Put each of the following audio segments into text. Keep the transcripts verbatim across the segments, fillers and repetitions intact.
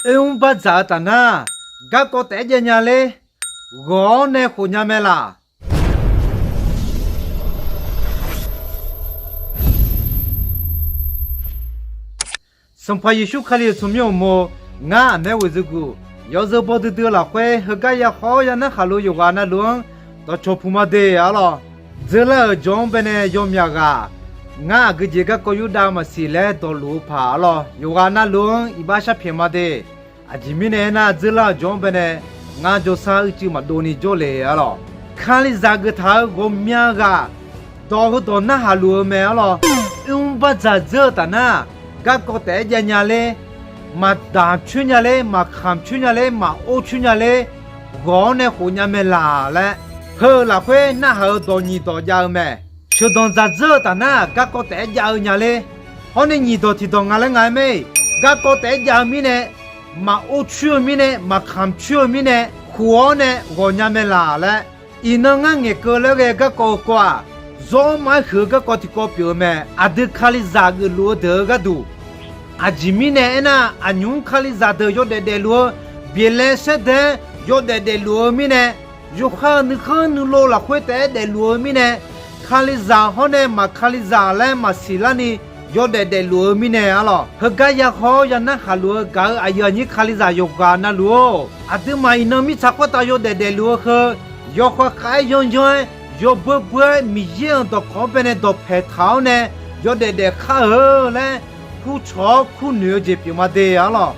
Oermr bardzaq-eu taf nar, garkawv taef-aer jav nya ler? Ghawq-awr nae khof nya mae laq? Sanqpaq Yeqsur Kali-euq tsawrmyanr uqmov, ngar aqmaer ghoeqzeu guq, yawzeu baw duidui-eu lafkhoer heugar ya khawr ya narhaq luf yawqghaq navluf-anr dawqcawq puq ma de arlawr. Dzeurlar-euq jawq-anr baenae yawmyaq ghaq, ngar aqgeu jeq garkawv Yurdav maqsiq laer dawqluf-eu paq arlawr. Yawqghaq navluf-anr iqbax sharpyaeq ma de. Aqjeq mirnae aernar, dzeurlar-euq jawq-anr baenae ngar jawrsar uicuiv maqdov ni jawrle arlawr. Kalizaq geuftaq-euq ghawqmya ghaq dawq heudawq narhaq luf-eu mae arlawr. Oermr bardzaq dzeur-eu taf nar, garkawv taef-aer jav nya ler? Maqdaq coer nya ler? Maqkamq coer nya ler? Maqor coer nya ler? Ghawq-awr nae khof nya mae laq laer, heu-euq lafkhoer narhaq-euq dawq nyiq dawq jav-eu mae. Sheuqdanq dzaq dzeur-eu taf nar, garkawv taef-aer jav-eu nya ler? Hawr nae nyiq dawq tiqdawq nga laer nga-aer mae. Garkawv taef-aer jav-eu mirnae, maqor coer-eu mirnae, maqkamq coer-eu mirnae, khof-awr nae ghawq nya mae laq laer, iqnan ngar ngaeqkeuv laer ghae garkawv-eu kawv-aq, zawr mar-aer huiq-eu garkawv tiqkawv pyeuf-eu mae. Aqdui Kalizaq geufluf-eu deuq-eu gharduq, aqjeq mirnae aernar, aqnymq-mr Kalizaq deuq yawdaef daefluf-eu, byeqlae saerdae-aer yawdaef daefluf-eu mirnae, yawqha-euq nuikhanr nuilov lafkhoer taef-aer daefluf-eu mirnae, Kalizaq hawr nae maq Kalizaq laer maqsiq larni yawdaef daefluf-eu mirnae arlawr. Heugar ya haw-awr ya narhaq luf-eu gaq-euq aqyuif aqnyir Kalizaq yawqghaq navluf-or, aqduimaf iqnan mirtsaq khoertav yawdaef daefluf-eu heu, yawkhav khav-aer yanryanr-aer, yawbeu beu-aer Miqyaer-euq dawqkawq-anr baenae dawqpaeq taq-awr nae yawdaef daef khar-eu laer, kurcawq-awr kurnoeq-eu jeq pyeuf ma de arlawr.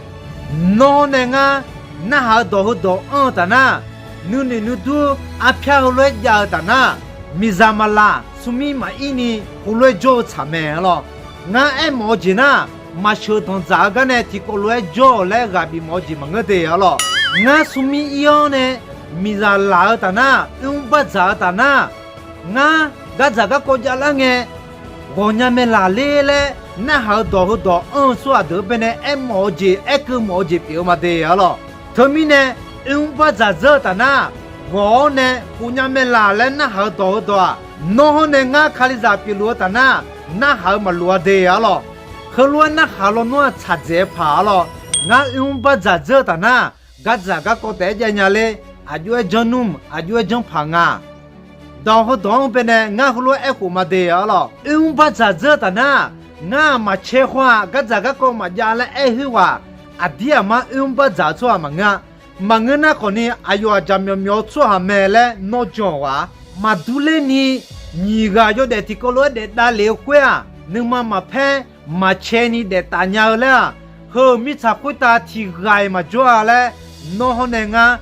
Nawr nae ngar narhaq-eu dawq heudawq anr-eu taf nar, nuinoeq nuidur arpyar heulof-aer jav-eu taf nar, miqzaq maqlaq smrmir maqir ni heulof-aer jawr-eu tsaq mae arlawr. Ngar aermawf-eu jeq nar, maqsheuq danqdzaq-eu gar nae tiqkawv lof-aer jawr-awq laer ghaq bifmawf-eu jeq maqngeur de arlawr. Ngar smrmir ir-awr nae miqzaq laq-eu taf nar, oermr bardzaq-eu taf nar, ngar gardzaq garkawv javlar ngae ghawqnya mae laq ler laer narhaq-eu dawq heudawq anr-eu tsawrhaq deuq-anr baenae aermawf-eu jeq, aerkeuv mawf-eu jeq pyeuf-eu ma de arlawr. Teumirnae, oermr bardzaq dzeur-eu taf nar, ghawq-awr nae khofnya mae laq laer narhaq-eu dawq heudawq-aq, nawr hawr nae ngar Kalizaq pyeufluf-eu taf nar, narhaq-eu maqloq-a de arlawr. Heulof-aer narhaq lawnmr-aq tsaq dzaeq-eu paq arlawr. Ngar oermr bardzaq dzeur-eu taf nar, gardzaq garkawv taef-aer jav nya ler? Aqjox-aer janr nmr, aqjox-aer janr paq nga. Dawq heudawq-anr baenae ngar heulof-aer aerkhof ma de arlawr. Oermr bardzaq dzeur-eu taf nar, ngar-aq maqcae khawr-aq gardzaq garkawv maqjav laer aer khoerghaq, aqdir aqmar oermr bardzaq-eu tsawrhaq maqngeur-a. Maqngeur nar khawfni aqyawf-aq jaqmyawf myawf-eu tsawrhaq mae laer nawr jan-awq ghaq, maqdur ler ni nyiq ghaq yawdaef tiqkawv lof-aer daef davlef-eu khoer-aq, nuima maqpaer maqcae ni daef taf nya-eu laer-aq, heu-euq mirtsaq khoertav tiq ghaq-iq maqjawr-a laer, nawr hawr nae ngar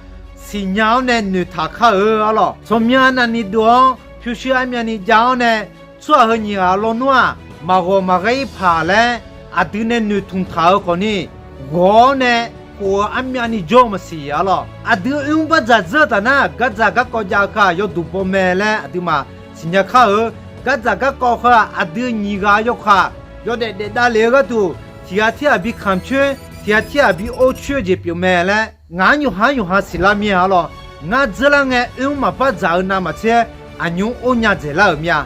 siqnya-awr nae noeqtaq kar-eu arlawr. Tsawrmyanr arnavni dov-awr pyurshuir armyavni jav-awr nae, tsawrhaq heu nyiq ghaq lawnmr-aq maqghawq maqghae-ir paq laer aqdui nae noeqtmq taq-eu khawfni, ghawq-awr nae khof-eu armyavni jawr-eu maqsiq arlawr. Aqdui oermr bardzaq dzeur-eu taf nar, gardzaq garkawv jav-eu kar-aq yawduq baw mae laer aqduimaf siqnya kar-eu. Gardzaq garkawv heu-aq, aqdui nyiq ghaq yawkaq yawdaef daef davlef-eu gharduq, tiq ghaq tirghaq bi kamq coer, tiq ghaq tirghaq bi or coer-eu jeq pyeuf mae laer, ngaq-anr yawqha-anr yawqha siqlar mir-a arlawr. Ngar dzeurlar ngae oermr maqbardzaq-eu navmaqtser aqnymr or nya dzaeqlar-euq mir-a.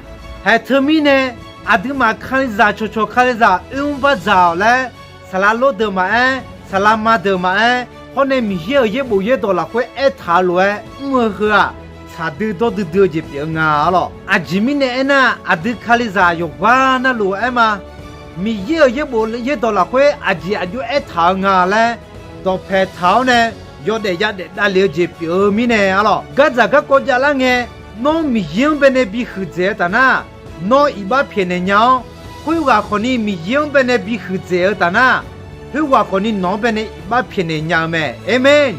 Haeq teumirnae, aqduimaf Kalizaq cawqcawq Kalizaq oermr bardzaq-awq laer, saqlaq lor deuq maqaer, saqlaq ma deuq maqaer, hawr nae Miqyaer-euq yaerbof yaerdawq lafkhoer aertaq-eu lof-aer mr-eu heu-aq, tsaq duidawr duidui-eu jeq pyeuf-eu nga arlawr. Aqjeq mirnae aernar, aqdui Kalizaq yawqghaq navluf-aer ma. Miqyaer-euq yaerbof yaerdawq lafkhoer aqjeq aqjox aertaq-eu nga laer, dawqpaeq taq-awr nae yawdaef yadaef davlef-eu jeq pyeuf-eu mirnae arlawr. Gardzaq garkawv javlar ngae, nawr Miqyaer-anr baenae bihuiq dzaeq-eu taf nar, nawr iqbax pyaeqnaeq nya-awr, khoerghaq khawfni Miqyaer-anr baenae bihuiq dzaeq-eu taf nar, khoerghaq khawfni nawq-anr baenae iqbax pyaeqnaeq nya-eu mae. Aqmeq.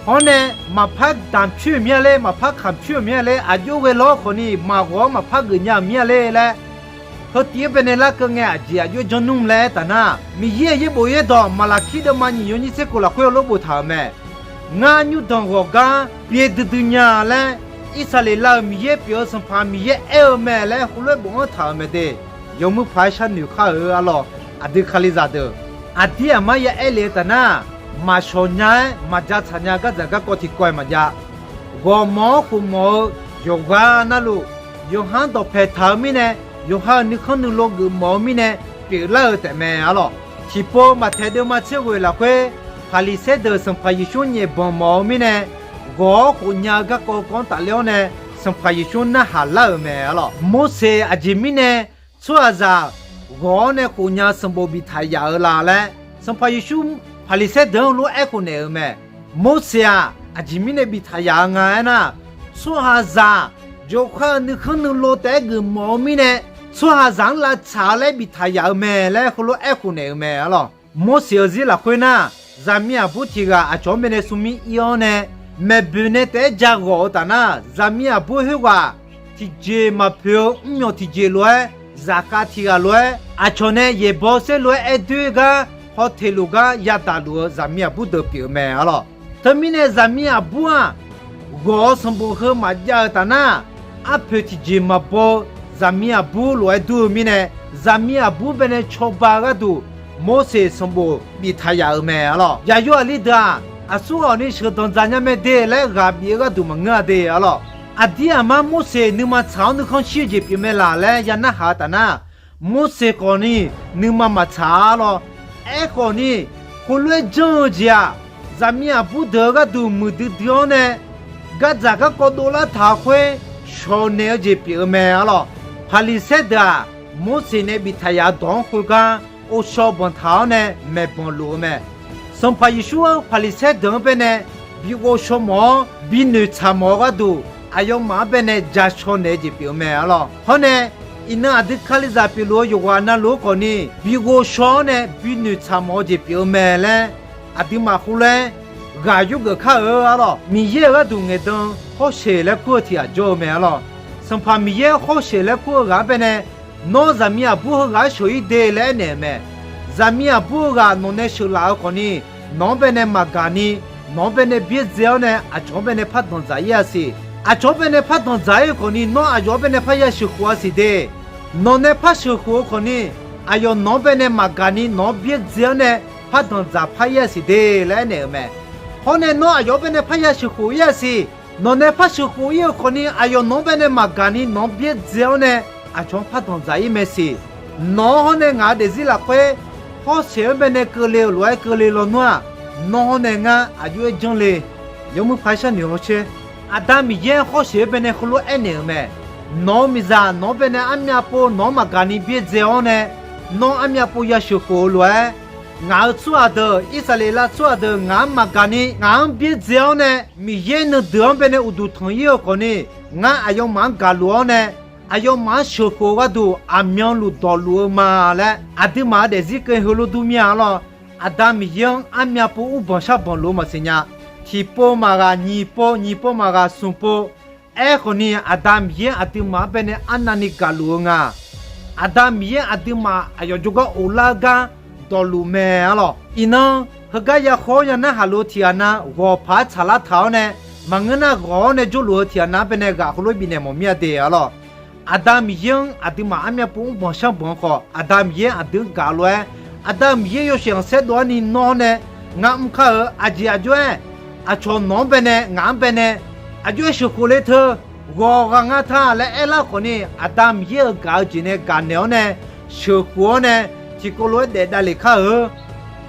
Hawr nae, maqpar damq coer-euq mir-a ler, maqpar kamq coer-euq mir-a ler, aqjox ghae lawr khawfni maqghawq-awr maqpar geuf nya-euq mir-a ler laer, heu tiv-anr baenae larkeuv ngae aqjeq aqjox-aer janr nmr laer aertaq nar, Miqyaer-euq yaerbof yaerdawq Maqlaqkir deuvma nyiq yawnyir tser kof lafkhoer heulof boftaq-euq mae. Ngar nymrdanq ghawqgar pyaev duidui nya laer, Irsaqleqlav-euq Miqyaer pyeuf-eu Sanqpaq Miqyaer aer-eu mae laer heulof-aer bofanr taq-euq mae de. Yawmuiq paq-aer sharnoeq khar-euq arlawr, aqdui Kalizaq deuq. Aqdir aqmar ya aer lef-eu taf nar, maqshawq nya-aer maqja tsaq nya gardzaq garkawv tiqkawv-iq maqjav. Ghawqmawf-anr khofmawf-eu yawqghaq navluf, yawqha-anr dawqpaeq taq-eu mirnae, yawqha-euq nuikhanr nuilov geufmawf-eu mirnae pyeuflar-eu taefmae arlawr. Tiqpov maqtaeq deuvma tser ghoeq lafkhoer Paqliqsaer deuq Sanqpaq Yeqsur-anr nyaefbanq mawf-eu mirnae, ghawq-awr khofnya-eu garkawv kawv-anr tafler-awr nae, Sanqpaq Yeqsur narhaq lar-euq mae arlawr. Morseq aqjeq mirnae tsawrhaqzaq ghawq-awr nae khofnya sanqbof biftaq yaf-eu la laer, Sanqpaq Yeqsur Paqliqsaer deuq-anr heulof-aer aerkhof naeq-euq mae. Morseq-aq, aqjeq mirnae biftaq yaf-eu nga aernar, tsawrhaqzaq jawrkhar-eu nuikhanr nuilov taef-aer geufmawf-eu mirnae, tsawrhaqzaq-anr lavtsaq-eu laer biftaq yaf-eu mae laer heulof-aer aerkhof naeq-euq mae arlawr. Morseq-euq zir lafkhoer nar, zaqmiq aqbur tiq ghaq aqcawq-anr baenae smrmir ir-awr nae, maeqboeq nae taef-aer ja ghawq-eu taf nar, zaqmiq aqbur khoerghaq tiqjeq maqpoeq-eu mrmyawq tiqjeq lof-aer, zaqkhav tiq ghaq lof-aer, aqcawq nae yaeqbawq saerlu-aer aer doer gar, hawteq luf gar yadaq luf-eu zaqmiq aqbur deuq pyeuf-eu mae arlawr. Teumirnae zaqmiq aqbur-aq, ghawq-eu sanqbof heu maqjav-euq taf nar, arpoeq tiqjeq maqbaw-eu zaqmiq aqbur lof-aer dur-eu mirnae, zaqmiq aqbur baenae cawba-eu gharduq Morseq sanqbof biftaq yaf-euq mae arlawr. Yaqyo aqli deuq-aq, aqsurghaq ni sheuqdanq dzaq nya mae de laer ghaq bif-eu gharduq maqngeur-a de arlawr. Aqdir aqmar Morseq nuima tsaq-awr nuikhanr shir-eu jeq pyeuf mae laq laer ya narhaq-eu taf nar, Morseq khawf ni nuima maqtsaq arlawr. Aerkhawf ni, khoerlof-aer janr-eu jeq-aq, zaqmiq aqbur deuq-eu gharduq muiqdui dui-awr nae, gardzaq garkawv dovlar taq-eu khoer shawq naeq-eu jeq pyeuf-eu mae arlawr. Paqliqsaer deuq-aq, Morseq nae biftaq yaf-eu dawq-anr khoergar, ghovshaw banqtaq-awr nae maeqbanq luf-eu mae. Sanqpaq Yeqsur-anr Paqliqsaer deuq-anr baenae bi ghovshaw mawf-awr bi noeqtsaq mawf-eu gharduq, aqyawfmaf-anr baenae ja shaw naeq-eu jeq pyeuf-eu mae arlawr. Hawr nae, iqnan aqdui Kalizaq pyeufluf-eu yawqghaq navluf-anr khawf ni bi ghovshaw-awr nae bi noeqtsaq mawf-eu jeq pyeuf-eu mae laer, aqduimaf khoerlof-aer ghaq yurgeuf kar-eu arlawr. Miqyaer-euq gharduq ngaeqdan-eu hawsheq laer kur-eu tiq ghaq jawr-eu mae arlawr. Sanqpaq Miqyaer hawsheq laer kur-eu ghaq-anr baenae, nawr zaqmiq aqbur heughaq-anr sheuq-ir de laer aernaeq-euq mae. Zaqmiq aqbur heughaq nawq nae sheuqlaf-eu khawf ni, nawq-anr baenae maqgaq ni, nawq-anr baenae byaerdzae-awr nae aqcawq-anr baenae par danqdzaq-ir-a siq. Aqcawq-anr baenae par danqdzaq-ir-eu khawf ni, nawr aqyawf-anr baenae par ya sheuqkhof-a siq de. Nawq nae par sheuqkhof-eu khawf ni, aqyawf nawq-anr baenae maqgaq ni nawq-anr byaerdzae-awr nae par danqdzaq par-ir-a siq de laer aernaeq-euq mae. Hawr nae nawr aqyawf-anr baenae par ya sheuqkhof-ir-a siq. Nawq nae par sheuqkhof-ir-eu khawf ni, aqyawf nawq-anr baenae maqgaq ni nawq-anr byaerdzae-awr nae aqcawq-anr par danqdzaq-ir mae siq. Nawq-anr hawr nae ngaq-euq daefzir lafkhoer hawsheq-anr baenae keuvle-euq lof-aer keuvle lawnmr-aq, nawr hawr nae ngar aqjox-aer janrle. Yawmuiq paq-aer sharnoeq hawsher. Aqda Miqyaer hawsheq-anr baenae heulof-aer aernaeq-euq mae. Nawq-euq miqzaq nawq-anr baenae armyav pov nawq-anr maqgaq ni byaerdzae-awr nae, nawr armyav pov ya sheuqkhof-eu lof-aer, ngaq-euq tsawrhaq deuq, Irsaqleqlav tsawrhaq deuq ngaq-anr maqgaq ni ngaq-anr byaerdzae-awr nae, Miqyaer nuideuq-anr baenae uqduq tanq-ir-eu khawf ni, ngar aqyawfmaf-anr gaqluf-awr nae, aqyawfmaf-anr sheuqkhof-eu gharduq aqmyanluf dawqluf-eu ma laer, aqduimaf-euq daefzir keuv heulof dur mir-a arlawr. Aqda Miqyaer-anr armyav pov mrbanq sharbanq luf-eu maqsiq nya. Tiqpov maqghaq nyiq pov, nyiq pov maqghaq smq pov. Aerkhawf ni, Aqda Miqyaer aqduimaf-anr baenae arnavni gaqluf-eu nga. Aqda Miqyaer aqduimaf aqyawf jawrgar of lar-eu gar dawqluf mae arlawr. Iqnan, heugar ya khaw-awr ya narhaq luf-eu tiqghaq na ghawq paq-aer tsaqlar taq-awr nae, maqngeur nar ghawq-awr nae jawrluf-eu tiqghaq na-anr baenae ghaq heulof bifnaeq mawf mir-a de arlawr. Aqda Miqyaer-anr aqduimaf armyav pov mrbanq sharbanq khawf, Aqda Miqyaer aqdui-anr gaq lof-aer, Aqda Miqyaer yawshaef khanqsaer dov-ar ni nawr-awr nae, ngar mr kar-euq aqjeq aqjox-aer, aqcawq nawq-anr baenae ngaq-anr baenae aqjox-aer sheuqkhof le teu, ghawq ghaq nga ta laer aerlar khawf ni, Aqda Miqyaer-euq gaq-eu jeq nae gaqnaeq-awr nae sheuqkhof-awr nae tiqkawv lof-aer daef davlef kar-eu.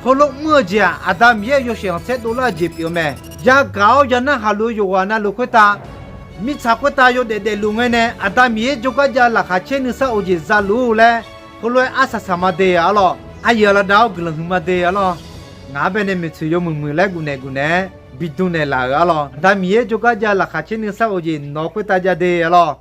Heulof mr-eu jeq-aq, Aqda Miqyaer-euq yawshaef khanqsaer dovlar-eu jeq pyeuf-eu mae. Yagaq-awr ya narhaq luf-eu yawqghaq navluf khoertav, mirtsaq khoertav yawdaef daefluf ngae nae Aqda Miqyaer jawrgar jav-eu laqkhaq caer nuisar of jeq zaluf-eu laer, heulof-aer arsaq saq ma de arlawr. Aqyuif aqlaf dav-awr guiqlanq huiq ma de arlawr. Ngaq-anr baenae maeqtsoeq yawmuiq muiq laer gufnaeq gufnaeq-aer bidm naeqlaf-euq arlawr. Aqda Miqyaer jawrgar jav-eu laqkhaq caer nuisar of jeq nawq-eu khoertav jav de arlawr.